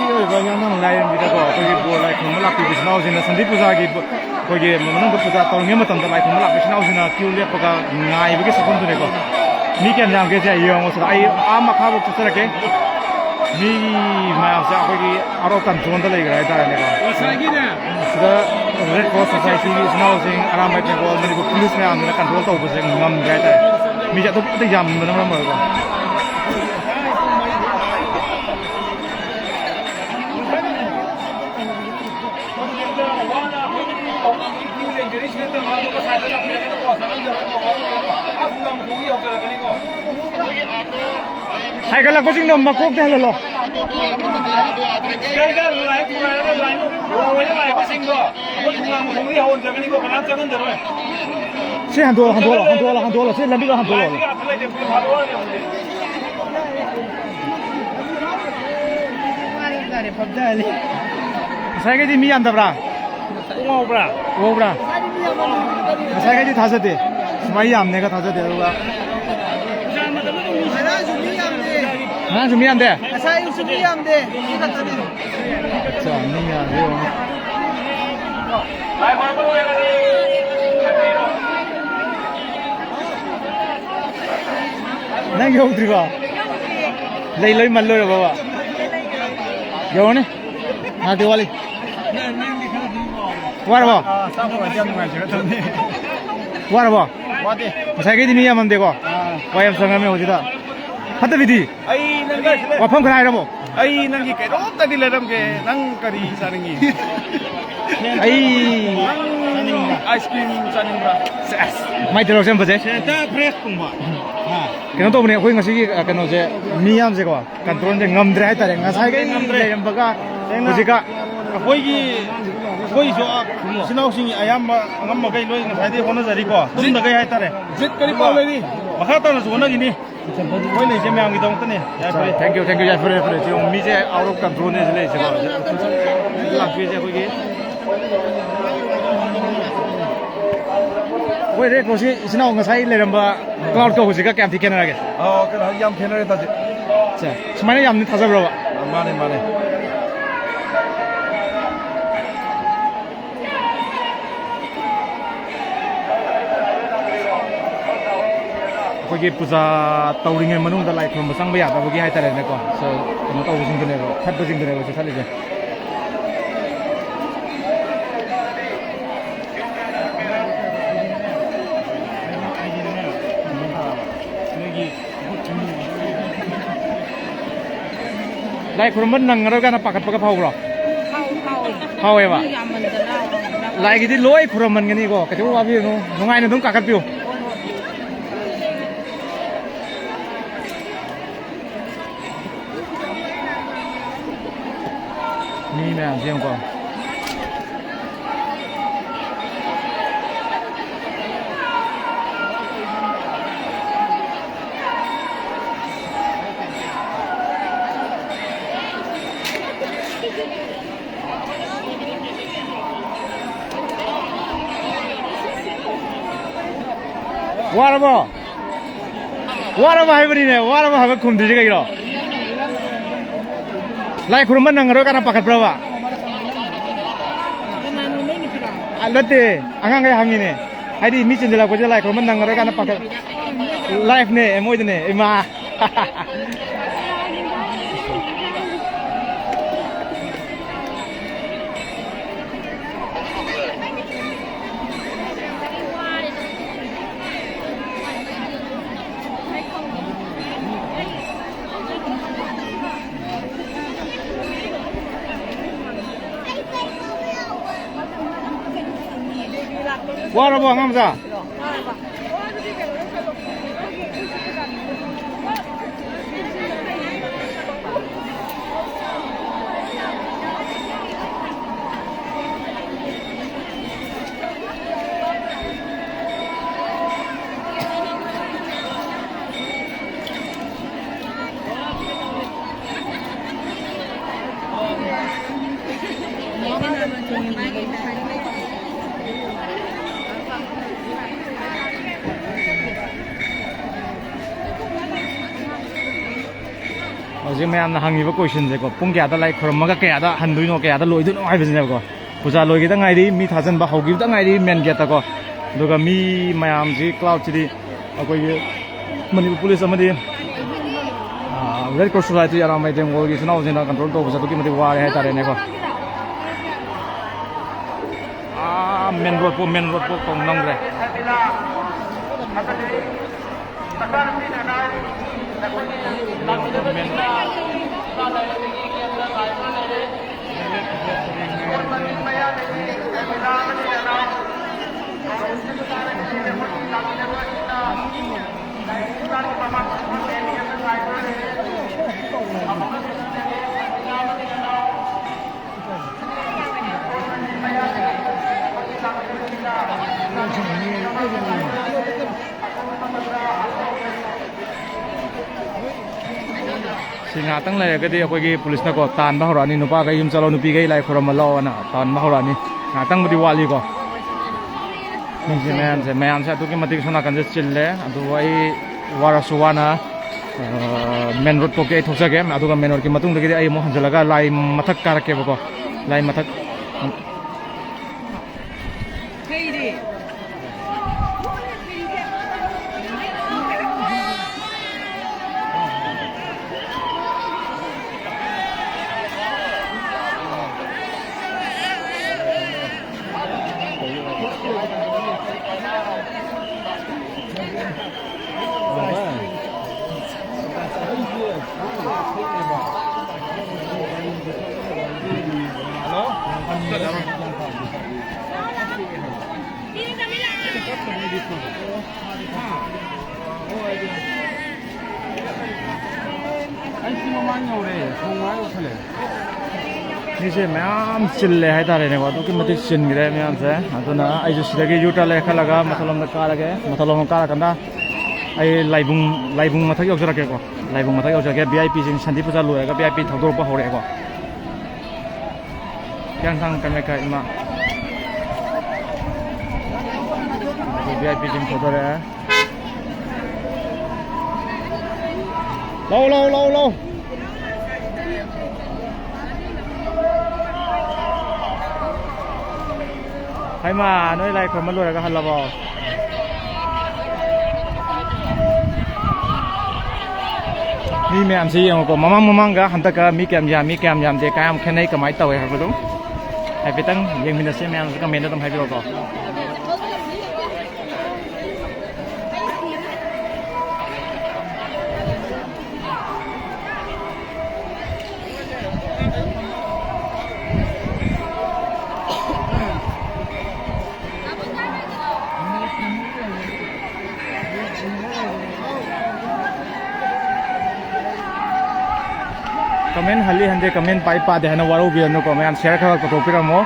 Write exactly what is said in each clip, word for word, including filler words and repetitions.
ꯑꯣꯏꯕ ꯌꯥꯝꯅ ꯂꯥꯏꯔꯦꯝꯕꯤꯗꯀꯣ, ꯑꯩꯈꯣꯏꯒꯤ ꯕꯣꯔ ꯂꯥꯏ ꯈꯨꯔꯨꯝꯕ ꯂꯥꯛꯄꯤꯕ ꯏꯆꯤꯟ ꯏꯅꯥꯎꯁꯤꯡꯅ, ꯁꯟꯗꯤ ꯄꯨꯖꯥꯒꯤ ꯕ-, ꯑꯩꯈꯣꯏꯒꯤ ꯃꯅꯨꯡꯗ ꯄꯨꯖꯥ ꯇꯧꯔꯤꯉꯩ ꯃꯇꯝꯗ ꯂꯥꯏ ꯈꯨꯔꯨꯝꯕ ꯂꯥꯛꯄ ꯏꯆꯤꯟ ꯏꯅꯥꯎꯁꯤꯡꯅ ꯀ꯭ꯌꯨ ꯂꯦꯞꯄꯒ ꯉꯥꯏꯕꯒꯤ ꯁꯛꯐꯝꯗꯨꯅꯤꯀꯣ꯫ ꯃꯤ ꯀꯌꯥꯝ ꯌꯥꯝꯒꯦꯁꯦ ꯌꯦꯡꯉꯣ ꯁꯤꯗ꯫ ꯑꯩ ꯑꯥ ꯃꯈꯥꯐꯥꯎ ꯆꯠꯆꯔꯛꯀꯦ꯫ ꯃꯤ ꯃꯌꯥꯝꯁꯦ ꯑꯩꯈꯣꯏꯒꯤ out of control ꯗ ꯂꯩꯈ꯭ꯔꯦ ꯍꯥꯏꯇꯥꯔꯦꯅꯦꯀꯣ꯫ ꯁꯤꯗ Red Cross Society ꯒꯤ ꯏꯆꯤꯟ ꯏꯅꯥꯎꯁꯤꯡ, ꯑꯔꯥꯝꯕꯥꯏ ꯇꯦꯡꯒꯣꯜ, ꯃꯅꯤꯄꯨꯔ ꯄꯨꯂꯤꯁ ꯃꯌꯥꯝꯁꯤꯅ control ꯇꯧꯕꯁꯦ ꯉꯝꯗ꯭ꯔꯦ ꯍꯥꯏꯇꯥꯔꯦ꯫ ꯃꯤꯁꯦ ꯑꯗꯨꯛ ꯃꯇꯤꯛ ꯌꯥꯝꯕꯅ ꯃꯔꯝ ꯑꯣꯏꯔꯒ꯫ ꯍꯥꯏꯒꯠꯂꯛꯄꯁꯤꯡꯗꯣ ꯃꯀꯣꯛꯇ ꯍꯜꯍꯜꯂꯣ꯫ ꯁꯤ ꯍꯟꯗꯣꯛꯑꯣ, ꯍꯟꯗꯣꯛꯑꯣ, ꯍꯟꯗꯣꯛꯑꯣ, ꯍꯟꯗꯣꯛꯑꯣ, ꯁꯤ ꯂꯝꯕꯤꯗꯣ ꯍꯟꯗꯣꯛꯑꯣ꯫ ꯉꯁꯥꯏꯒꯩꯗꯤ ꯃꯤ ꯌꯥꯝꯗꯕ꯭ꯔꯥ? ꯎꯍꯧꯕ꯭ꯔꯥ? ꯎꯍꯧꯕ꯭ꯔꯥ? ꯉꯁꯥꯏꯒꯩꯗꯤ ꯊꯥꯖꯗꯦ꯫ ꯁꯨꯃꯥꯏ ꯌꯥꯝꯅꯦꯒ ꯊꯥꯖꯗꯦ꯫ ꯑꯗꯨꯒ ꯉꯔꯥꯡꯁꯨ ꯃꯤ ꯌꯥꯝꯗꯦ꯫ ꯉꯔꯥꯡꯁꯨ ꯃꯤ ꯌꯥꯝꯗꯦ? ꯉꯁꯥꯏ ꯑꯌꯨꯛꯁꯨ ꯃꯤ ꯌꯥꯝꯗꯦ꯫ ꯁꯤ ꯈꯛꯇꯅꯤ꯫ ꯑꯠꯆꯥ, ꯃꯤ ꯌꯥꯝꯗꯦ ꯌꯦꯡꯉꯣ꯫ ꯅꯪ ꯌꯧꯗ꯭ꯔꯤꯕꯣ? ꯂꯩ ꯂꯣꯏ ꯃꯜ ꯂꯣꯏꯔꯕꯣꯕ? ꯌꯧꯔꯅꯤ꯫ ꯉꯥꯏꯍꯥꯛꯇꯤ ꯋꯥꯠꯂꯤ꯫ ꯋꯥꯔꯕꯣ? ꯑꯥ, ꯆꯥꯛ ꯄꯨꯔꯛꯑꯗꯤ ꯌꯥꯝ ꯅꯨꯡꯉꯥꯏꯖꯒꯗꯕꯅꯤ꯫ ꯋꯥꯔꯕꯣ? ꯋꯥꯗꯦ꯫ ꯉꯁꯥꯏꯈꯩꯗꯤ ꯃꯤ ꯌꯥꯝꯃꯝꯗꯦꯀꯣ? ꯑꯥ꯫ ꯋꯥ ꯌꯥꯝ ꯁꯪꯉꯝꯃꯦ ꯍꯧꯖꯤꯛꯇ꯫ ꯐꯠꯇꯕꯤꯗꯤ? ꯑꯩ ꯅꯪꯒꯤ ꯋꯥꯐꯝ ꯈꯔ ꯍꯥꯏꯔꯝꯃꯣ꯫ ꯑꯩ ꯅꯪꯒꯤ ꯀꯩꯅꯣꯝꯇꯗꯤ ꯂꯩꯔꯝꯒꯦ꯫ ꯅꯪ ꯀꯔꯤ ꯆꯥꯅꯤꯡꯉꯤ? ꯑꯩ ꯅꯪ ice cream ꯆꯥꯅꯤꯡꯕ꯭ꯔꯥ? ꯁꯦꯁ, ꯃꯥꯏ ꯇꯦꯂꯣꯛꯁꯦ ꯌꯥꯝ ꯐꯖꯩ꯫ Santa Fresh ꯀꯨꯝꯕ꯫ ꯍꯥ꯫ ꯀꯩꯅꯣ ꯇꯧꯕꯅꯦ, ꯑꯩꯈꯣꯏ ꯉꯁꯤꯒꯤ, ꯑ, ꯀꯩꯅꯣꯁꯦ, ꯃꯤ ꯌꯥꯝꯁꯦꯀꯣ, control ꯁꯦ ꯉꯝꯗ꯭ꯔꯦ ꯍꯥꯏꯇꯥꯔꯦ꯫ ꯉꯁꯥꯏꯈꯩ ꯉꯝꯗ꯭ꯔꯦ꯫ ꯂꯩꯔꯝꯕꯒ ꯊꯦꯡꯅ ꯍꯧꯖꯤꯛꯀ ꯑꯩꯈꯣꯏꯒꯤ, ꯑꯩꯈꯣꯏꯒꯤꯁꯨ, ꯑ, ꯏꯆꯤꯟ ꯏꯅꯥꯎꯁꯤꯡ ꯑꯌꯥꯝꯕ ꯑꯉꯝꯕꯈꯩ ꯂꯣꯏ ꯉꯁꯥꯏꯗꯩ ꯍꯣꯠꯅꯖꯔꯤꯀꯣ, ꯇꯨꯝꯗꯈꯩ ꯍꯥꯏꯇꯥꯔꯦ꯫ ꯖꯤꯠ ꯀꯔꯤ ꯄꯥꯎ ꯂꯩꯔꯤ? ꯃꯈꯥ ꯇꯥꯅꯁꯨ ꯍꯣꯠꯅꯈꯤꯅꯤ꯫ ꯑꯩꯈꯣꯏ ꯂꯩꯁꯦ ꯃꯌꯥꯝꯒꯤꯗꯃꯛꯇꯅꯦ꯫ ꯌꯥꯏꯐꯔꯦ꯫ Thank you, thank you, ꯌꯥꯏꯐꯔꯦ, ꯌꯥꯏꯐꯔꯦ꯫ ꯁꯤ ꯌꯦꯡꯉꯨ, ꯃꯤꯁꯦ out of control ꯅꯦ ꯁꯤ ꯂꯩꯔꯤꯁꯦꯀꯣ꯫ ꯂꯥꯛꯄꯤꯔꯤꯁꯦ ꯑꯩꯈꯣꯏꯒꯤ꯫ ꯑꯩꯈꯣꯏ Red Cross ꯀꯤ ꯏꯆꯤꯟ ꯏꯅꯥꯎ ꯉꯁꯥꯏ ꯂꯩꯔꯝꯕ crowd ꯀ ꯍꯧꯖꯤꯛꯀ ꯀꯌꯥꯝ ꯊꯤ ꯈꯦꯠꯅꯔꯒꯦ? ꯑꯥ, ꯀꯩꯅꯣ, ꯌꯥꯝ ꯈꯦꯠꯅꯔꯦ ꯇꯥꯖꯤꯠ꯫ ꯑꯠꯆꯥ, ꯁꯨꯃꯥꯏꯅ ꯌꯥꯝꯅ ꯊꯥꯖꯕ꯭ꯔꯕ? ꯑꯥ, ꯃꯥꯅꯦ, ꯃꯥꯅꯦ꯫ ꯑꯩꯈꯣꯏꯒꯤ ꯄꯨꯖꯥ ꯇꯧꯔꯤꯉꯩ ꯃꯅꯨꯡꯗ ꯂꯥꯏ ꯈꯨꯔꯨꯝꯕ ꯆꯪꯕ ꯌꯥꯗꯕꯒꯤ ꯍꯥꯏꯇꯥꯔꯦꯅꯦꯀꯣ꯫ So, ꯀꯩꯅꯣ ꯇꯧꯕꯁꯤꯡꯗꯨꯅꯦꯕ, ꯊꯠꯄꯁꯤꯡꯗꯨꯅꯦꯕ ꯆꯠꯊꯠꯂꯤꯁꯦ꯫ ꯂꯥꯏ ꯈꯨꯔꯨꯝꯕ ꯅꯪꯉꯔꯣꯏ ꯀꯥꯏꯅ ꯄꯥꯈꯠꯄꯒ ꯐꯥꯎꯕ꯭ꯔꯣ? ꯐꯥꯎ-, ꯐꯥꯎꯋꯦ꯫ ꯐꯥꯎꯋꯦꯕ? ꯃꯤ ꯌꯥꯝꯃꯟꯗꯅ꯫ ꯂꯥꯏꯒꯤꯗꯤ ꯂꯣꯏ ꯈꯨꯔꯨꯝꯃꯟꯒꯅꯤꯀꯣ, ꯀꯩꯁꯨ ꯋꯥꯕꯤꯔꯨꯅꯨ, ꯅꯨꯡꯉꯥꯏꯅ ꯑꯗꯨꯝ ꯀꯥꯈꯠꯄꯤꯌꯨ꯫ ꯃꯤ ꯃꯌꯥꯝꯁꯦ ꯌꯦꯡꯉꯨꯀꯣ꯫ ꯋꯥꯔꯕꯣ? ꯋꯥꯔꯕ ꯍꯥꯏꯕꯅꯤꯅꯦ, ꯋꯥꯔꯕ ꯍꯥꯏꯕ ꯈꯨꯝꯗ꯭ꯔꯤꯁꯦ ꯀꯩꯒꯤꯅꯣ? ꯂꯥꯏ ꯈꯨꯔꯨꯝꯕ ꯅꯪꯉꯔꯣꯏ ꯀꯥꯏꯅ ꯄꯥꯈꯠꯄ꯭ꯔꯕ? ꯑ, ꯅꯠꯇꯦ, ꯑꯉꯥꯡꯈꯩ ꯍꯪꯉꯤꯅꯦ꯫ ꯍꯥꯏꯗꯤ ꯃꯤ ꯆꯤꯟꯁꯤꯜꯂꯛꯄꯁꯤꯗ ꯂꯥꯏ ꯈꯨꯔꯨꯝꯕ ꯅꯪꯉꯔꯣꯏ ꯀꯥꯏꯅ ꯄꯥꯈꯠ-, ꯂꯥꯏꯐꯅꯦ, ꯃꯣꯏꯗꯅꯦ, ꯏꯃꯥ꯫ ꯋꯥꯔꯕꯣ ꯑꯉꯥꯡ ꯃꯆꯥ? ꯍꯧꯖꯤꯛ ꯃꯌꯥꯝꯅ ꯍꯪꯉꯤꯕ ꯀꯣꯏꯁꯟꯁꯦꯀꯣ, ꯄꯨꯡ ꯀꯌꯥꯗ ꯂꯥꯏ ꯈꯨꯔꯨꯝꯃꯒ ꯀꯌꯥꯗ ꯍꯟꯗꯣꯏꯅꯣ, ꯀꯌꯥꯗ ꯂꯣꯏꯗꯣꯏꯅꯣ ꯍꯥꯏꯕꯁꯤꯅꯦꯕꯀꯣ꯫ ꯄꯨꯖꯥ ꯂꯣꯏꯈꯤꯗ ꯉꯥꯏꯔꯤ, ꯃꯤ ꯊꯥꯖꯤꯟꯕ ꯍꯧꯈꯤꯕꯗ ꯉꯥꯏꯔꯤ ꯃꯦꯟ ꯒꯦꯠꯇꯀꯣ꯫ ꯑꯗꯨꯒ ꯃꯤ ꯃꯌꯥꯝꯁꯤ, ꯀ꯭ꯔꯥꯎꯗꯁꯤꯗꯤ ꯑꯩꯈꯣꯏꯒꯤ ꯃꯅꯤꯄꯨꯔ ꯄꯨꯂꯤꯁ ꯑꯃꯗꯤ ꯔꯦꯗ ꯀ꯭ꯔꯣꯁ ꯁꯣꯁꯥꯏꯇꯤ ꯑꯔꯥꯝꯕꯥꯏ ꯇꯦꯡꯒꯣꯜꯒꯤ ꯏꯆꯤꯟ ꯏꯅꯥꯎꯁꯤꯡꯅ ꯀꯟꯇ꯭ꯔꯣꯜ ꯇꯧꯕꯁꯦ ꯑꯗꯨꯛꯀꯤ ꯃꯇꯤꯛ ꯋꯥꯔꯦ ꯍꯥꯏꯇꯥꯔꯦꯅꯦꯀꯣ꯫ ꯑꯥ, ꯃꯦꯟ ꯔꯣꯗꯄꯨ, ꯃꯦꯟ ꯔꯣꯗꯄꯨ ꯇꯧ ꯅꯪꯈ꯭ꯔꯦ꯫ ꯁꯤ ꯉꯥꯏꯍꯥꯛꯇꯪ ꯂꯩꯔꯒꯗꯤ ꯑꯩꯈꯣꯏꯒꯤ ꯄꯨꯂꯤꯁꯅꯀꯣ ꯇꯥꯟꯕ ꯍꯧꯔꯛꯑꯅꯤ, "ꯅꯨꯄꯥꯈꯩ ꯌꯨꯝ ꯆꯠꯂꯣ, ꯅꯨꯄꯤꯈꯩ ꯂꯥꯏ ꯈꯨꯔꯨꯝꯕ ꯂꯥꯛꯑꯣꯅ" ꯇꯥꯟꯕ ꯍꯧꯔꯛꯑꯅꯤ꯫ ꯉꯥꯏꯍꯥꯛꯇꯪꯕꯨꯗꯤ ꯋꯥꯠꯂꯤꯀꯣ꯫ ꯃꯤꯁꯦ ꯃꯌꯥꯝꯁꯦ, ꯃꯌꯥꯝꯁꯦ ꯑꯗꯨꯛꯀꯤ ꯃꯇꯤꯛ ꯁꯣꯝ ꯅꯥꯀꯟꯁꯦ ꯆꯤꯜꯂꯦ꯫ ꯑꯗꯨꯕꯨ ꯑꯩ ꯋꯥꯔꯁꯨ ꯋꯥꯅ, ꯑ, ꯃꯦꯟ ꯔꯣꯗ ꯐꯥꯎꯗꯤ ꯑꯩ ꯊꯣꯛꯆꯒꯦ꯫ ꯑꯗꯨꯒ ꯃꯦꯟ ꯔꯣꯗꯀꯤ ꯃꯇꯨꯡꯗꯒꯤꯗꯤ ꯑꯩ ꯑꯃꯨꯛ ꯍꯟꯖꯤꯜꯂꯒ ꯂꯥꯏ ꯃꯊꯛ ꯀꯥꯔꯛꯀꯦꯕꯀꯣ꯫ ꯂꯥꯏ ꯃꯊꯛ꯫ ꯑꯩꯁꯤ ꯃꯃꯥꯡ ꯌꯧꯔꯦ, ꯊꯣꯡ ꯃꯌꯥ ꯌꯧꯁꯜꯂꯦ꯫ ꯃꯤꯁꯦ ꯃꯌꯥꯝ ꯆꯤꯜꯂꯦ ꯍꯥꯏꯇꯥꯔꯦꯅꯦꯀꯣ, ꯑꯗꯨꯛꯀꯤ ꯃꯇꯤꯛ ꯆꯤꯟꯈ꯭ꯔꯦ ꯃꯌꯥꯝꯁꯦ꯫ ꯑꯗꯨꯅ ꯑꯩꯁꯨ ꯁꯤꯗꯒꯤ ꯌꯨ ꯇꯔꯟ ꯂꯩꯈꯠꯂꯒ ꯃꯊꯛꯂꯣꯝꯗ ꯀꯥꯔꯒꯦ꯫ ꯃꯊꯛꯂꯣꯝ ꯀꯥꯔꯀꯥꯟꯗ ꯑꯩ ꯂꯥꯏꯕꯨꯡ, ꯂꯥꯏꯕꯨꯡ ꯃꯊꯛ ꯌꯧꯖꯔꯛꯀꯦꯀꯣ꯫ ꯂꯥꯏꯕꯨꯡ ꯃꯊꯛ ꯌꯧꯖꯔꯛꯀꯦ꯫ ꯚꯤ ꯑꯥꯏ ꯄꯤꯁꯤꯡ ꯁꯟꯗꯤ ꯄꯨꯖꯥ ꯂꯣꯏꯔꯒ ꯚꯤ ꯑꯥꯏ ꯄꯤ ꯊꯧꯗꯣꯔꯛꯄ ꯍꯧꯔꯛꯑꯦꯀꯣ꯫ ꯍꯤꯌꯥꯡꯊꯥꯡ ꯀꯃꯦꯠꯀ ꯏꯃꯥ꯫ ꯚꯤ ꯑꯥꯏ ꯄꯤꯁꯤꯡ ꯊꯧꯗꯣꯔꯛꯑꯦ꯫ ꯂꯧ, ꯂꯧ, ꯂꯧ, ꯂꯧ꯫ ꯍꯩꯃꯥ, ꯅꯣꯏ ꯂꯥꯏ ꯈꯨꯔꯨꯝꯕ ꯂꯣꯏꯔꯒ ꯍꯜꯂꯕꯣ? ꯃꯤ ꯃꯌꯥꯝꯁꯤ ꯌꯦꯡꯉꯨꯀꯣ, ꯃꯃꯥꯡ ꯃꯃꯥꯡꯒ ꯍꯟꯗꯛꯀ ꯃꯤ ꯀꯌꯥꯝ ꯌꯥꯝꯃꯤ, ꯀꯌꯥꯝ ꯌꯥꯝꯗꯦ, ꯀꯌꯥꯝ ꯈꯦꯠꯅꯩ, ꯀꯃꯥꯏꯅ ꯇꯧꯋꯦ ꯍꯥꯏꯕꯗꯣ ꯍꯥꯏꯐꯦꯠꯇꯪ ꯌꯦꯡꯃꯤꯟꯅꯁꯦ꯫ ꯃꯌꯥꯝꯁꯨ ꯀꯃꯦꯟꯗ ꯑꯗꯨꯝ ꯍꯥꯏꯕꯤꯔꯛꯑꯣꯀꯣ꯫ ꯀꯃꯦꯟ ꯍꯜꯂꯤ ꯍꯟꯗꯦ, ꯀꯃꯦꯟ ꯄꯥꯏ ꯄꯥꯗꯦ ꯍꯥꯏꯅ ꯋꯥꯔꯧꯕꯤꯔꯅꯨꯀꯣ ꯃꯌꯥꯝ, ꯁꯤꯌꯔ ꯈꯔ ꯈꯔ ꯇꯧꯊꯣꯛꯄꯤꯔꯝꯃꯣ꯫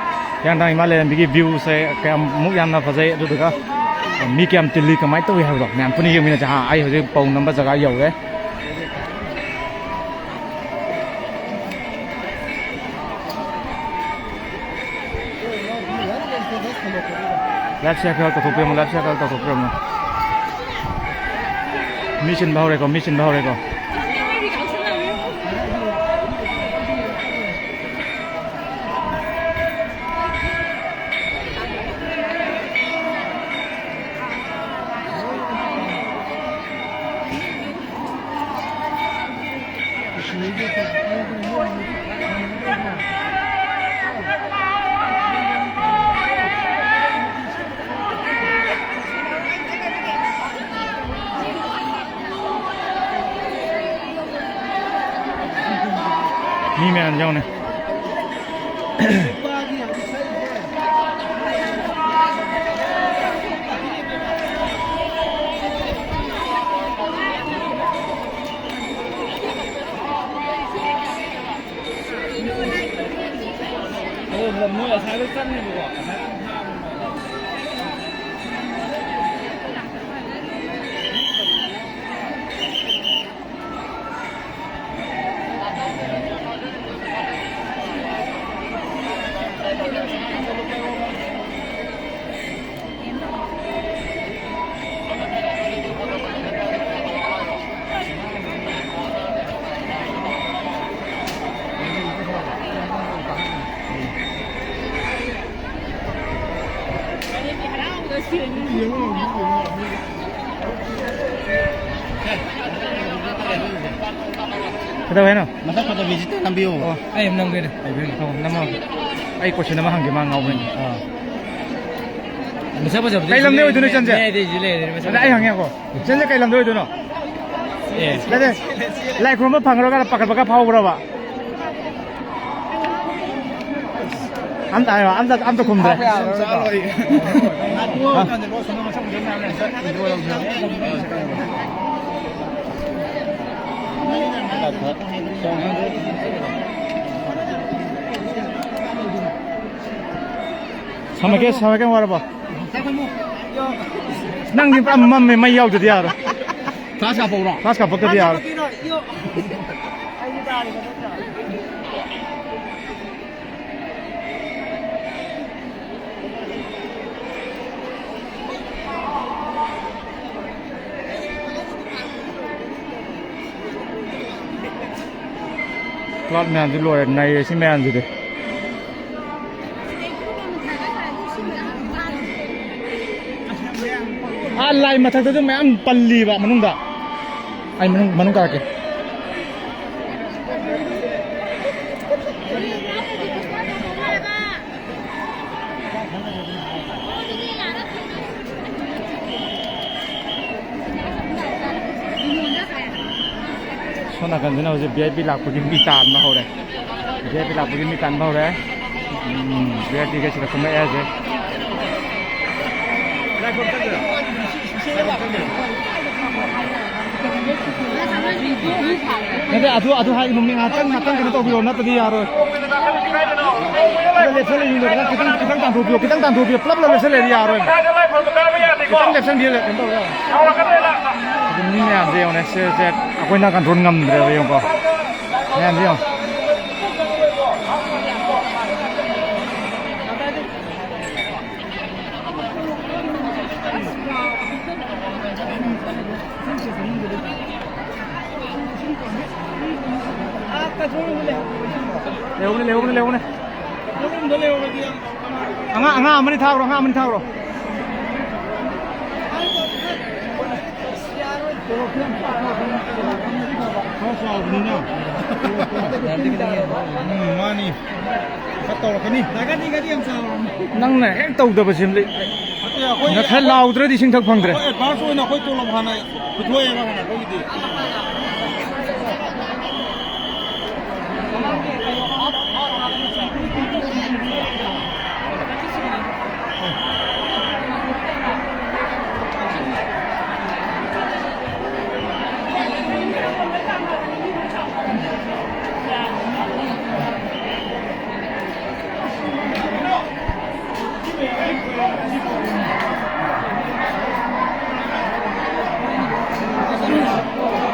ꯍꯤꯌꯥꯡꯊꯥꯡ ꯏꯃꯥ ꯂꯩꯔꯦꯝꯕꯤꯒꯤ ꯚ꯭ꯌꯨꯁꯦ ꯀꯌꯥꯃꯨꯛ ꯌꯥꯝꯅ ꯐꯖꯩ, ꯑꯗꯨꯗꯨꯒ ꯃꯤ ꯀꯌꯥꯝ ꯇꯤꯜꯂꯤ, ꯀꯃꯥꯏꯅ ꯇꯧꯏ ꯍꯥꯏꯕꯗꯣ ꯃꯌꯥꯝ ꯄꯨꯟꯅ ꯌꯦꯡꯃꯤꯟꯅꯁꯦ꯫ ꯍꯥ, ꯑꯩ ꯍꯧꯖꯤꯛ ꯄꯧ ꯅꯝꯕ ꯖꯒꯥ ꯌꯧꯔꯦ꯫ ꯂꯥꯏꯐ ꯁꯤꯌꯔ ꯈꯔ ꯇꯧꯊꯣꯛꯄꯤꯔꯝꯃꯣ, ꯂꯥꯏꯐ ꯁꯤꯌꯔ ꯈꯔ ꯇꯧꯊꯣꯛꯄꯤꯔꯝꯃꯣ꯫ ꯃꯤ ꯆꯤꯟꯕ ꯍꯧꯔꯦꯀꯣ, ꯃꯤ ꯆꯤꯟꯕ ꯍꯧꯔꯦꯀꯣ꯫ ꯃꯤ ꯃꯌꯥꯝ ꯌꯥꯎꯅ꯫ ꯑꯣ, ꯃꯣꯏ ꯑꯁꯥꯏꯗ ꯆꯪꯉꯦꯕꯀꯣ, ꯑꯁꯥꯏꯗ ꯑꯗꯨꯝ ꯊꯥꯕꯅꯦ꯫ ꯀꯩꯗꯧꯋꯦ ꯍꯥꯏꯅꯣ? ꯃꯁꯛ ꯐꯖꯕꯤꯁꯤꯇ ꯅꯝꯕꯤꯌꯣ꯫ ꯑꯣ, ꯑꯩ ꯑꯃ ꯅꯝꯒꯦꯅꯦ꯫ ꯑꯣ, ꯅꯝꯃꯣ꯫ ꯑꯩ question ꯑꯃ ꯍꯪꯒꯦ, ꯃꯥ ꯉꯥꯎꯕ꯭ꯔꯥ ꯌꯦꯡꯒꯦ꯫ ꯑꯥ꯫ ꯃꯁꯛ ꯐꯖꯕꯗꯤ ꯀꯩ ꯂꯝꯗꯩ ꯑꯣꯏꯗꯣꯏꯅꯣ, ꯏꯆꯟꯁꯦ? ꯃꯌꯥꯏꯗꯩ ꯁꯤ ꯂꯩꯔꯦ, ꯃꯁꯛ ꯑꯗ ꯑꯩ ꯐꯖꯕ꯫ ꯍꯪꯉꯦꯀꯣ꯫ ꯏꯆꯟꯁꯦ ꯀꯩ ꯂꯝꯗꯩ ꯑꯣꯏꯗꯣꯏꯅꯣ? ꯑꯦ꯫ ꯅꯠꯇꯦ, ꯂꯥꯏ ꯈꯨꯔꯨꯝꯕ ꯐꯪꯉꯔꯣꯏ ꯀꯥꯏꯅ ꯄꯥꯈꯠꯄꯒ ꯐꯥꯎꯕ꯭ꯔꯕ? ꯑꯝꯇ ꯍꯥꯏꯌꯣ, ꯑꯝꯇ, ꯑꯝꯇ ꯈꯨꯝꯗ꯭ꯔꯦ꯫ ꯁꯝꯃꯒꯦ, ꯁꯝꯃꯒꯦ, ꯋꯥꯔꯕꯣ? ꯅꯪꯗꯤ ꯄꯨꯔꯥ ꯃꯝꯃꯦ, ꯃꯩ ꯌꯥꯎꯗ꯭ꯔꯗꯤ ꯌꯥꯔꯣꯏ꯫ Flash ꯀꯥꯞꯄꯛꯎꯔꯣ? Flash ꯀꯥꯞꯄꯛꯇꯗꯤ ꯌꯥꯔꯣꯏ꯫ Cloud ꯃꯌꯥꯝꯁꯤ ꯂꯣꯏꯔꯦ, ꯅꯩꯔꯦ ꯁꯤ ꯃꯌꯥꯝꯁꯤꯗꯤ꯫ ꯑꯥ, ꯂꯥꯏ ꯃꯊꯛꯇꯁꯨ ꯃꯌꯥꯝ ꯄꯜꯂꯤꯕ ꯃꯅꯨꯡꯗ꯫ ꯑꯩ ꯃꯅꯨꯡ, ꯃꯅꯨꯡ ꯀꯥꯔꯛꯀꯦ꯫ ꯁꯣꯝ ꯅꯥꯀꯟꯗꯅ ꯍꯧꯖꯤꯛ V I P ꯂꯥꯛꯄꯒꯤ ꯃꯤ ꯇꯥꯟꯕ ꯍꯧꯔꯦ꯫ V I P ꯂꯥꯛꯄꯒꯤ ꯃꯤ ꯇꯥꯟꯕ ꯍꯧꯔꯦ꯫ ꯎꯝ, V I P ꯒꯩꯁꯤꯗ ꯀꯨꯝꯃꯛꯑꯦ ꯍꯧꯖꯤꯛ꯫ ꯅꯠꯇꯦ, ꯑꯗꯨ, ꯑꯗꯨ ꯍꯥꯏꯒꯅꯨ, ꯃꯤ ꯉꯥꯏꯍꯥꯛꯇꯪ, ꯉꯥꯏꯍꯥꯛꯇꯪ ꯀꯩꯅꯣ ꯇꯧꯕꯤꯌꯣ, ꯅꯠꯇ꯭ꯔꯗꯤ ꯌꯥꯔꯣꯏ꯫ ꯈꯤꯇꯪ ꯂꯦꯞꯁꯜꯂ ꯌꯦꯡꯉꯣ, ꯈꯤꯇꯪ, ꯈꯤꯇꯪ, ꯈꯤꯇꯪ ꯇꯥꯟꯊꯣꯛꯄꯤꯌꯣ, ꯈꯤꯇꯪ ꯇꯥꯟꯊꯣꯛꯄꯤꯌꯣ, ꯄꯨꯂꯞ, ꯄꯨꯂꯞ ꯂꯦꯞꯁꯜꯂꯦꯗꯤ ꯌꯥꯔꯣꯏ꯫ ꯈꯤꯇꯪ ꯂꯦꯞꯁꯟꯕꯤꯌꯣ, ꯀꯩꯅꯣ ꯇꯧꯔꯦ꯫ ꯑꯗꯨ ꯃꯤ ꯃꯌꯥꯝꯁꯦ ꯌꯦꯡꯉꯣꯅꯦ, ꯁꯦ, ꯁꯦ, ꯑꯩꯈꯣꯏꯅ control ꯉꯝꯗ꯭ꯔꯦꯕ, ꯌꯦꯡꯉꯣꯀꯣ꯫ ꯃꯌꯥꯝꯁꯦ ꯌꯦꯡꯉꯣ꯫ ꯂꯩꯍꯧꯕꯅꯦ, ꯂꯩꯍꯧꯕꯅꯦ, ꯂꯩꯍꯧꯕꯅꯦ꯫ ꯑꯉꯥꯡ, ꯑꯉꯥꯡ ꯑꯃꯅꯤ ꯊꯥꯈ꯭ꯔꯣ, ꯑꯉꯥꯡ ꯑꯃꯅꯤ ꯊꯥꯈ꯭ꯔꯣ꯫ ꯆꯥꯎꯕꯅꯤꯅ꯫ ꯎꯝ, ꯃꯥꯅꯤ꯫ ꯈꯔ ꯇꯧꯔꯛꯀꯅꯤ꯫ ꯅꯪꯅ ꯍꯦꯛ ꯇꯧꯗꯕꯁꯤꯃꯗꯤ꯫ ꯅꯠꯇꯦ, ꯑꯩꯈꯣꯏ ꯅꯠꯇ꯭ꯔ ꯂꯥꯎꯗ꯭ꯔꯗꯤ ꯏꯁꯤꯡ ꯊꯛ ꯐꯪꯗ꯭ꯔꯦ꯫ ꯑꯩꯈꯣꯏ advance ꯑꯣꯏꯅ ꯑꯩꯈꯣꯏ ꯇꯣꯂꯣꯞ ꯍꯥꯟꯅ ꯄꯨꯊꯣꯛꯑꯦꯕ ꯍꯥꯟꯅ ꯑꯩꯈꯣꯏꯒꯤꯗꯤ꯫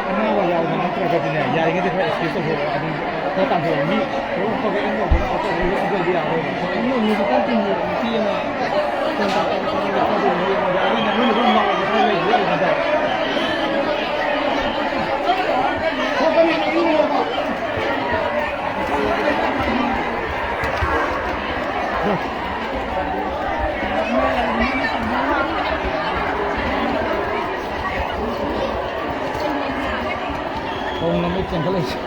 ꯑꯅꯥꯕ ꯌꯥꯎꯕ ꯅꯠꯇ꯭ꯔꯒꯗꯤꯅꯦ, ꯌꯥꯔꯤꯉꯩꯗꯤ ꯈꯔ excuse ꯇꯧꯊꯣꯛꯑꯣ꯫ ꯑꯗꯨꯝ ꯈꯔ ꯇꯥꯟꯊꯣꯛꯑꯣ꯫ ꯃꯤ ꯊꯕꯛ ꯐꯕ ꯑꯗꯨꯝ ꯇꯧꯕꯅ ꯑꯇꯣꯞꯄ ꯂꯣꯏ ꯄꯨꯊꯣꯛꯑꯗꯤ ꯌꯥꯔꯣꯏꯕ꯫ ꯃꯤ ꯑꯃꯨꯛ ꯈꯛꯇꯪ ꯇꯤꯟꯕ ꯅꯨꯄꯤ ꯑꯃ ꯐꯣꯟ ꯇꯧꯔꯛꯄꯗ ꯈꯔ ꯂꯩꯕ ꯌꯥꯏ꯫ ꯑꯗꯨꯅ ꯅꯣꯏꯅ ꯑꯗꯨꯝ ꯉꯥꯎꯕ ꯈꯔ ꯂꯩꯕ ꯌꯥꯏ ꯍꯥꯏꯇꯥꯔꯦ꯫ ꯈꯣꯡꯅ ꯃꯩ ꯆꯦꯟꯈꯠꯂꯛꯏꯁꯦ꯫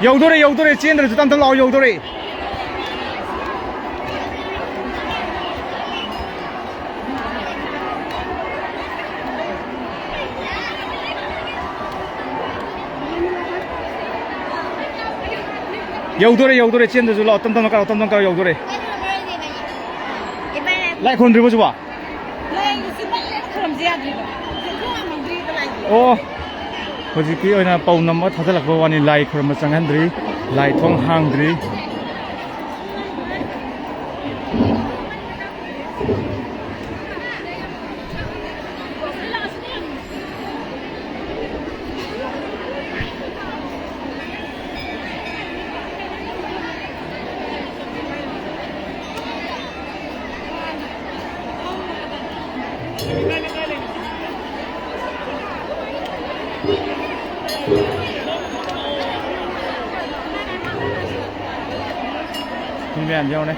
ꯌꯧꯗꯣꯔꯦ, ꯌꯧꯗꯣꯔꯦ, ꯆꯦꯟꯗ꯭ꯔꯁꯨ ꯇꯞ ꯇꯞ ꯂꯥꯛꯑꯣ, ꯌꯧꯗꯣꯔꯦ꯫ ꯌꯧꯗꯣꯔꯦ, ꯌꯧꯗꯣꯔꯦ, ꯆꯦꯟꯗ꯭ꯔꯁꯨ ꯂꯥꯛꯑꯣ, ꯇꯞ ꯇꯞꯅ ꯀꯥꯔꯛꯑꯣ, ꯇꯞ ꯇꯞꯅ ꯀꯥꯔꯛꯑꯣ, ꯌꯧꯗꯣꯔꯦ꯫ ꯂꯥꯏ ꯈꯨꯔꯨꯝꯗ꯭ꯔꯤꯕꯣ ꯁꯤꯕꯣ? ꯂꯥꯏ ꯁꯤ ꯂꯥꯏ ꯈꯨꯔꯨꯝꯁꯦ ꯌꯥꯗ꯭ꯔꯤꯕ꯫ ꯁꯤ ꯈꯨꯔꯨꯝꯗ꯭ꯔꯤꯕ ꯂꯥꯏꯁꯦ꯫ ꯑꯣ, ꯍꯧꯖꯤꯛꯀꯤ ꯑꯣꯏꯅ ꯄꯧ ꯅꯝꯕ ꯊꯥꯖꯤꯜꯂꯛꯄ ꯋꯥꯅꯤ, ꯂꯥꯏ ꯈꯨꯔꯨꯝꯕ ꯆꯪꯍꯟꯗ꯭ꯔꯤ, ꯂꯥꯏ ꯊꯣꯡ ꯍꯥꯡꯗ꯭ꯔꯤ꯫ ꯃꯤ ꯃꯌꯥꯝ ꯌꯧꯔꯦ꯫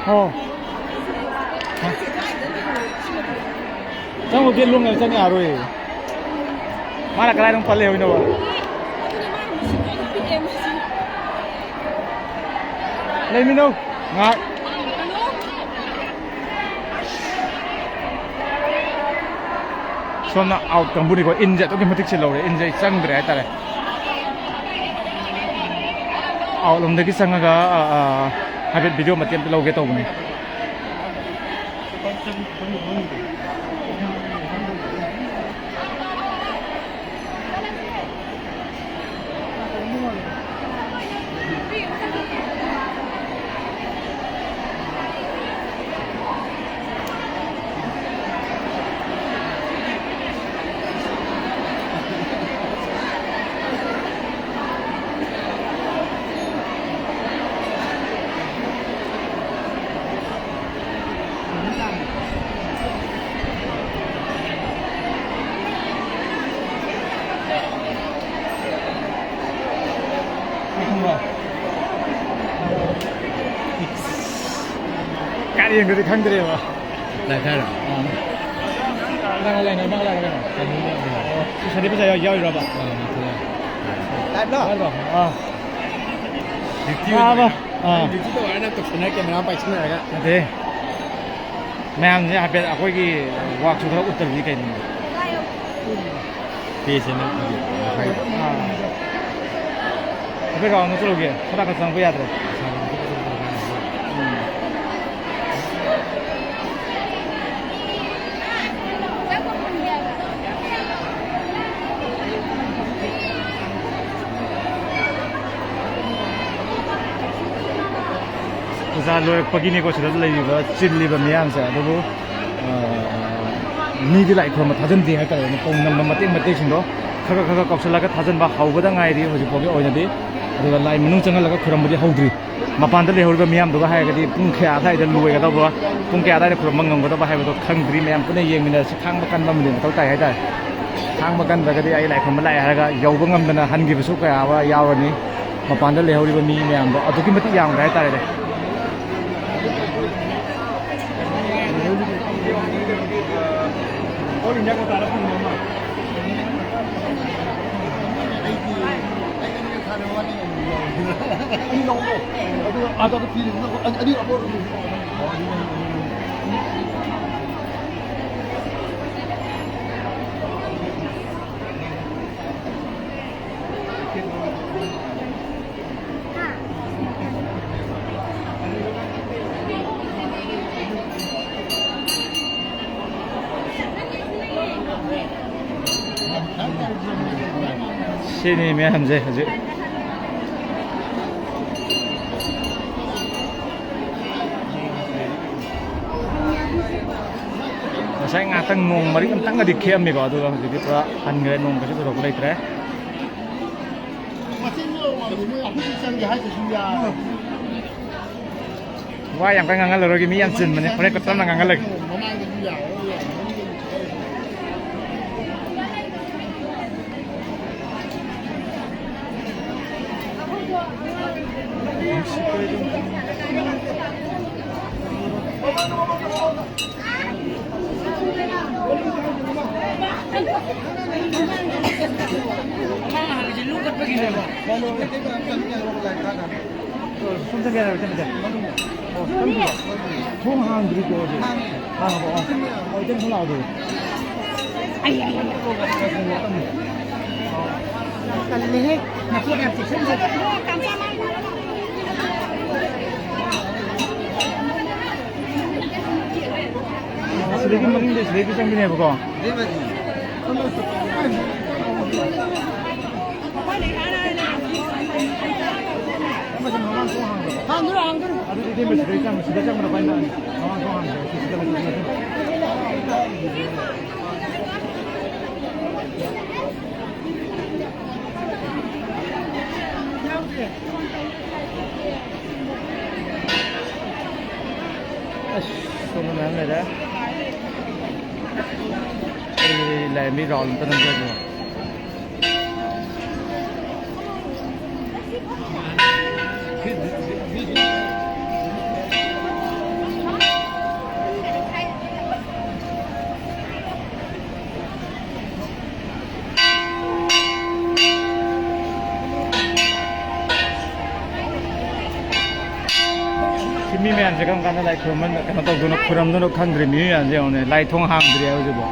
ꯑꯣ꯫ ꯆꯪꯉꯨ, ꯒꯦꯠ ꯂꯣꯟꯅ ꯆꯪ ꯌꯥꯔꯣꯏ꯫ ꯃꯥꯅ ꯀꯗꯥꯏꯗ ꯑꯃꯨꯛ ꯄꯜ ꯂꯩꯍꯧꯔꯤꯅꯣꯕ? ꯂꯩꯃꯤꯟꯅꯧ ꯉꯥꯏꯍꯥꯛ꯫ ꯁꯣꯝꯅ ꯑꯥꯎꯠ ꯀꯥꯡꯕꯨꯅꯤꯀꯣ꯫ ꯏꯟꯁꯦ ꯑꯗꯨꯛꯀꯤ ꯃꯇꯤꯛ ꯁꯤꯜꯍꯧꯔꯦ꯫ ꯏꯟꯁꯦ ꯑꯩ ꯆꯪꯗ꯭ꯔꯦ ꯍꯥꯏꯇꯥꯔꯦ꯫ ꯑꯥꯎꯠ ꯂꯣꯝꯗꯒꯤ ꯆꯪꯉꯒ, ꯑ, ꯑ, ꯍꯥꯏꯐꯦꯠ ꯚꯤꯗꯤꯑꯣ ꯃꯇꯦꯛ ꯑꯝꯇ ꯂꯧꯒꯦ ꯇꯧꯕꯅꯦ꯫ ꯀꯥꯏꯗ ꯌꯦꯡꯗꯣꯏꯗꯤ ꯈꯪꯗ꯭ꯔꯦꯕ꯫ ꯂꯥꯏꯞ ꯊꯥꯏꯔꯣ? ꯑꯥ꯫ ꯅꯪ ꯂꯩꯅꯣ, ꯅꯪ ꯂꯩꯅꯣ ꯀꯩꯅꯣ? ꯀꯩꯅꯣ ꯌꯥꯎꯗꯣꯏꯅꯣ? ꯑꯣ, ꯁꯤ ꯁꯟꯗꯤ ꯄꯩꯁꯥ ꯌꯥꯎ-, ꯌꯥꯎꯔꯤꯔꯕ? ꯑꯥ, ꯃꯊꯛꯇ꯫ ꯂꯥꯏꯞꯂꯣ? ꯂꯥꯏꯞꯂꯣ? ꯑꯥ꯫ ꯗ꯭ꯌꯨꯇꯤ ꯑꯥ, ꯑꯣꯏꯅ ꯕꯥ-, ꯑꯥ꯫ ꯗ꯭ꯌꯨꯇꯤ ꯇꯧꯔꯒ ꯅꯪ ꯇꯧꯁꯟꯅꯔ ꯀꯦꯃꯦꯔꯥ ꯄꯥꯏꯁꯟꯅꯔꯒ꯫ ꯅꯠꯇꯦ꯫ ꯃꯌꯥꯝꯁꯦ ꯍꯥꯏꯐꯦꯠ ꯑꯩꯈꯣꯏꯒꯤ ꯋꯥꯛꯁꯨ ꯈꯔ ꯎꯠꯇꯕꯗꯤ ꯀꯩꯅꯣ? ꯄꯦꯁꯦ ꯅꯪ ꯏꯌꯦ, ꯃꯈꯥꯏꯗ꯫ ꯑꯥ꯫ ꯍꯥꯏꯐꯦꯠ ꯔꯥꯎꯟ ꯑꯃ ꯆꯠꯂꯨꯒꯦ꯫ ꯁꯣꯝ ꯅꯥꯀꯟ ꯆꯪꯉꯛꯄ ꯌꯥꯗ꯭ꯔꯦ꯫ ꯎꯝ꯫ ꯄꯨꯖꯥ ꯂꯣꯏꯔꯛꯄꯒꯤꯅꯤꯀꯣ ꯁꯤꯗ ꯂꯩꯔꯤꯕ, ꯆꯤꯜꯂꯤꯕ ꯃꯤꯌꯥꯝꯁꯦ꯫ ꯑꯗꯨꯕꯨ, ꯑ, ꯃꯤꯗꯤ ꯂꯥꯏ ꯈꯨꯔꯨꯝꯕ ꯊꯥꯖꯟꯗꯦ ꯍꯥꯏꯇꯥꯔꯦꯅꯦ꯫ ꯄꯧ ꯅꯝꯕ ꯃꯇꯦꯛ ꯃꯇꯦꯛꯁꯤꯡꯗꯣ ꯈꯔ ꯈꯔ ꯈꯔ ꯀꯧꯁꯜꯂꯒ ꯊꯥꯖꯟꯕ ꯍꯧꯕꯗ ꯉꯥꯏꯔꯤ ꯍꯧꯖꯤꯛ ꯐꯥꯎꯒꯤ ꯑꯣꯏꯅꯗꯤ꯫ ꯑꯗꯨꯒ ꯂꯥꯏ ꯃꯅꯨꯡ ꯆꯪꯍꯜꯂꯒ ꯈꯨꯔꯨꯝꯕꯗꯤ ꯍꯧꯗ꯭ꯔꯤ꯫ ꯃꯄꯥꯟꯗ ꯂꯩꯍꯧꯔꯤꯕ ꯃꯤꯌꯥꯝꯗꯨꯒ ꯍꯥꯏꯔꯒꯗꯤ ꯄꯨꯡ ꯀꯌꯥ ꯑꯗꯥꯏꯗ ꯂꯣꯏꯒꯗꯧꯕ, ꯄꯨꯡ ꯀꯌꯥ ꯑꯗꯥꯏꯗ ꯈꯨꯔꯨꯝꯕ ꯉꯝꯒꯗꯕ ꯍꯥꯏꯕꯗꯣ ꯈꯪꯗ꯭ꯔꯤ꯫ ꯃꯌꯥꯝ ꯄꯨꯟꯅ ꯌꯦꯡꯃꯤꯟꯅꯔꯁꯤ꯫ ꯈꯥꯡꯕ ꯀꯟꯕ ꯑꯃꯗꯤ ꯃꯊꯧ ꯇꯥꯏ ꯍꯥꯏꯇꯥꯔꯦ꯫ ꯈꯥꯡꯕ ꯀꯟꯗ꯭ꯔꯒꯗꯤ ꯑꯩ ꯂꯥꯏ ꯈꯨꯔꯨꯝꯕ ꯂꯥꯛꯑꯦ ꯍꯥꯏꯔꯒ ꯌꯧꯕ ꯉꯝꯗꯅ ꯍꯟꯈꯤꯕꯁꯨ ꯀꯌꯥ ꯑꯃ ꯌꯥꯎꯔꯅꯤ꯫ ꯃꯄꯥꯟꯗ ꯂꯩꯍꯧꯔꯤꯕ ꯃꯤ ꯃꯌꯥꯝꯗꯣ ꯑꯗꯨꯛꯀꯤ ꯃꯇꯤꯛ ꯌꯥꯝꯈ꯭ꯔꯦ ꯍꯥꯏꯇꯥꯔꯦꯅꯦ꯫ ꯁꯤꯅꯤ ꯃꯌꯥꯝꯁꯦ ꯍꯧꯖꯤꯛ꯫ ꯉꯁꯥꯏ ꯉꯥꯛꯇꯪ ꯅꯣꯡ ꯃꯔꯤꯛ ꯑꯝꯇꯪꯒꯗꯤ ꯈꯤꯛꯑꯝꯃꯤꯀꯣ, ꯑꯗꯨꯒ ꯍꯧꯖꯤꯛꯇꯤ ꯄꯨꯔꯥ ꯍꯟꯈ꯭ꯔꯦ, ꯅꯣꯡ ꯀꯩꯁꯨ ꯊꯣꯏꯗꯣꯛꯄ ꯂꯩꯇ꯭ꯔꯦ꯫ ꯋꯥ ꯌꯥꯝ ꯀꯟꯅ ꯉꯥꯡꯍꯜꯂꯔꯣꯏꯒꯦ, ꯃꯤ ꯌꯥꯝ ꯆꯤꯟꯕꯅꯦ, ꯍꯣꯔꯦꯟ ꯇꯞꯅ ꯉꯥꯡꯍꯜꯂꯒꯦ꯫ ꯁꯣꯝ ꯆꯪꯒꯦ ꯍꯥꯏꯔꯣ, ꯆꯪꯒꯦ꯫ ꯑꯣ, ꯆꯪꯗ꯭ꯔꯤꯕꯣ? ꯊꯣꯡ ꯍꯥꯡꯗ꯭ꯔꯤꯀꯣ ꯍꯧꯖꯤꯛ? ꯍꯥꯡꯉꯕꯣ? ꯑꯣ, ꯑꯣ, ꯏꯆꯟ ꯊꯣꯛꯂꯛꯑꯣ ꯑꯗꯨꯗꯤ꯫ ꯇꯜꯂꯦꯍꯦ꯫ ꯅꯀꯣꯛ ꯌꯥꯝ ꯆꯦꯛꯁꯤꯟꯖ- ꯑꯁꯤꯗꯒꯤ ꯃꯅꯤꯡꯗ ꯁꯤꯗꯩꯗꯤ ꯆꯪꯗꯣꯏꯅꯦꯕꯀꯣ꯫ ꯍꯥꯡꯗꯣꯏꯔꯣ, ꯍꯥꯡꯗꯣꯏꯔꯣ? ꯑꯗꯨꯗꯤ ꯏꯇꯩꯃ ꯁꯤꯗꯩ ꯆꯪ-, ꯁꯤꯗ ꯆꯪꯕꯅ ꯈ꯭ꯋꯥꯏ ꯅꯛꯑꯅꯤ꯫ ꯃꯃꯥꯡ ꯊꯣꯡ ꯍꯥꯡꯗꯣꯏꯔꯣ? ꯁꯤ ꯁꯤꯗ ꯂꯩ, ꯁꯤꯗ ꯂꯩ꯫ ꯑꯁ, ꯁꯣꯝꯗ ꯃꯌꯥꯝ ꯂꯩꯔꯦ꯫ ꯑꯩ ꯂꯥꯏꯔꯦꯝꯕꯤ ꯔꯥꯎꯟ ꯑꯝꯇ ꯅꯝꯖꯒꯦ꯫ ꯃꯤ ꯃꯌꯥꯝꯁꯦ ꯀꯔꯝ ꯀꯥꯟꯗ ꯂꯥꯏ ꯈꯨꯔꯨꯝꯕ, ꯀꯩꯅꯣ ꯇꯧꯗꯣꯏꯅꯣ, ꯈꯨꯔꯝꯗꯣꯏꯅꯣ ꯈꯪꯗ꯭ꯔꯦ꯫ ꯃꯤ ꯃꯌꯥꯝꯁꯦ ꯌꯦꯡꯉꯨꯅꯦ, ꯂꯥꯏ ꯊꯣꯡ ꯍꯥꯡꯗ꯭ꯔꯤ ꯍꯧꯖꯤꯛꯐꯥꯎ꯫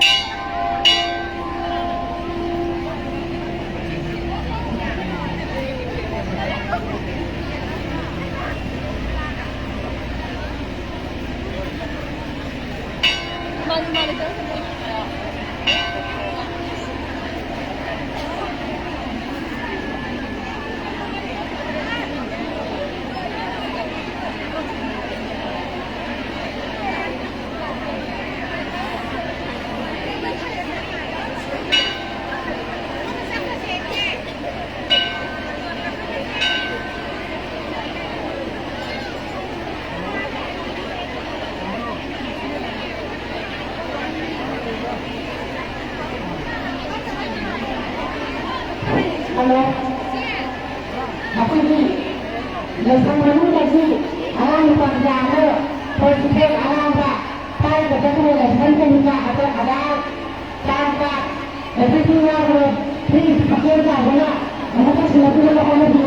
ꯍꯜꯂꯣ꯫ ꯑꯩꯈꯣꯏꯒꯤ ꯂꯥꯏꯁꯪ ꯃꯅꯨꯡꯗꯒꯤ ꯑꯉꯥꯡ ꯅꯨꯄꯥ ꯃꯆꯥ ꯑꯃ ꯐꯣꯔ ꯁꯤꯛꯁ ꯑꯉꯥꯡꯕ ꯄꯥꯏꯔꯒ ꯆꯠꯈ꯭ꯔꯦ꯫ ꯂꯥꯏꯁꯪ ꯀꯩꯅꯣꯗ ꯑꯗꯣ ꯑꯗꯥ ꯆꯥꯕ ꯑꯗꯨꯗꯤ ꯌꯥꯎꯔꯣꯏ꯫ ꯄ꯭ꯂꯤꯖ ꯃꯈꯣꯏ ꯆꯥꯎꯕꯅ ꯑꯃꯨꯛꯀ ꯁꯤꯟꯅꯕꯤꯅꯕ ꯍꯣꯠꯅꯕꯤ꯫